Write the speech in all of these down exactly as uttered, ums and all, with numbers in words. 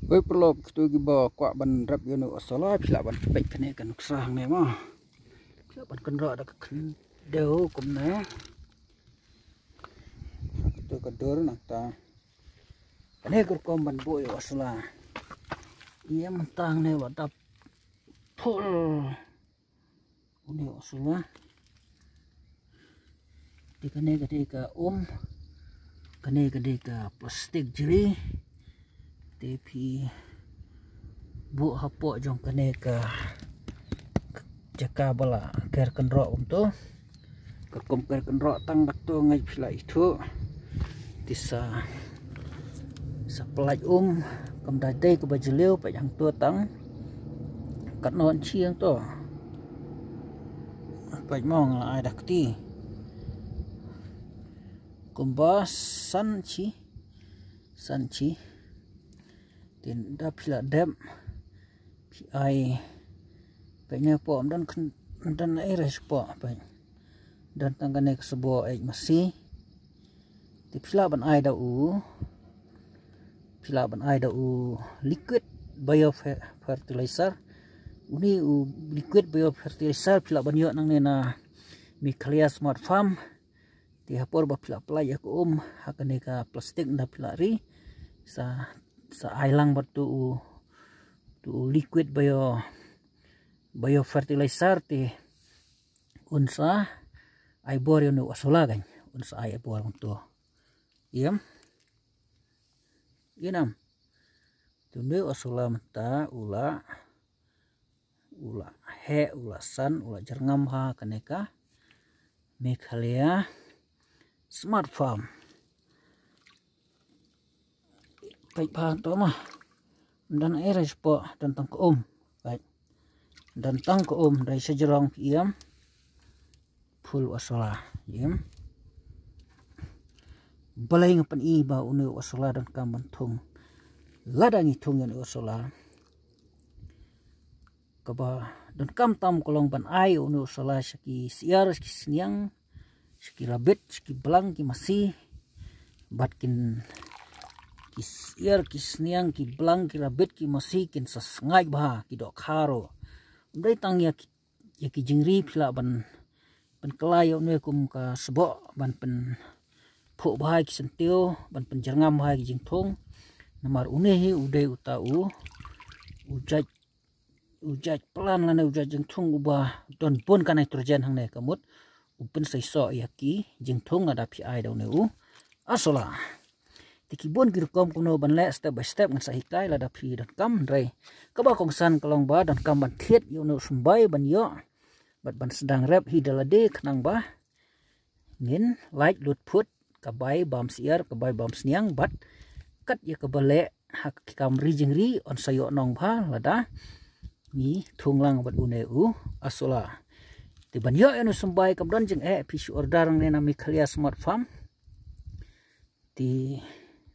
Wei paralok, kito kiba kwah ban rep ïa une u asola, phi lah ban peit kane ka nuksa hangne mo. Phi lah ban kynroh da ka khyndew kumne. Kito ka dur nangta. Kane ka rukom ban buh ïa u asola. Ïa mynta hangne la dap phul une u asola. Te kane ka dei ka um, kane ka dei ka plastik jri. Te phi buh hapoh jong kane ka jaka ba la ker kynroh kumto. Ka kum ker kynroh tang kato, ngai phi lah ithuh. Te sa, sa pynlait um, kam da dei kaba jylliew, peit hangto tang. Katno inchi hangto. Peit mo, nga la ai da kti. Kumba san inchi. San inchi. Te da phi lah dep. Phi ai. Peit ne hapoh, ym don khyn-, ym don ei re shapoh, peit. Don tang kane ka sboh eit masi. Te phi lah ban ai da u, phi lah ban ai da u liquid biofe-, fertilizer. Une u liquid biofertilizer phi lah ban ïoh nangne na Meghalaya Smart Farm. Te ha por ba phi lah pynlait ïa ka um ha kane ka plastik, ynda phi lah ri, sa, sa ai lang bad uto u, uto u liquid bio, biofertilizer, te un sa ai bor ïa une u asola kan. Un sa ai bor kumto. Ïam. Ïa nam. Te une u asola mynta u la, u la heh, u la san, u la jyrngam ha kane ka Meghalaya Smart Farm. Peit bha to mo. Ym don ei re shapoh, don tang ka um. Peit. Don tang ka um, dei sha jrong, phi ïam. Phul u asola, ïam. Balei nga pyni ba une u asola donkam ban thung. Lada ngi thung ïa une u asola, kaba donkam tam ka long ban ai une u asola sha ki syiar, sha ki sniang, sha ki rabbit, sha ki blang, ki masi. Bad kin, ki syiar, ki sniang, ki blang, ki rabbit, ki masi kin sa sngaid bha, ki dohkha ruh. Ym dei tang ïa ki, ïa ki jingri phi lah ban, ban kylla ïa une kum ka sboh ban pynphuh bha ïa ki syntiew, ban pynjyrngam bha ïa ki jingthung. Namar une hi u dei uta u, u jait, u jait plan lane u jait jingthung uba don bun ka nitrogen hangne, ka mut u pynseisoh ïa ki jingthung lada phi ai da une u asola. Te ki bun ki rukom kumno ban leh step by step, ngan sa hikai lada phi donkam, hynrei kaba kongsan ka long ba donkam ban thied ïa une u symbai ban ïoh bad ban sdang rep hi da lade, khnang ba ngin lait lut phut ka bai bam syiar, ka bai bam sniang, bad kat ïa kaba leh ha ki kam ri jingri yn sa ïoh nong bha lada ngi thung lang bad une u asola. Te ban ïoh ïa une u symbai kam don jingeh, phi shu order hangne na Meghalaya Smart Farm. Te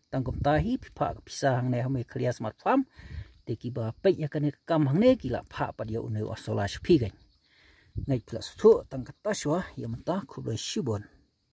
tang kumta hi phi phah ka pisa hangne ha Meghalaya Smart Farm. Te kiba peit ïa kane ka kam hangne ki lah phah pat ïa une u asola sha phi kan. Ngai phi lah sngewthuh, tang kata shuwa, ïa mynta khublei shibun.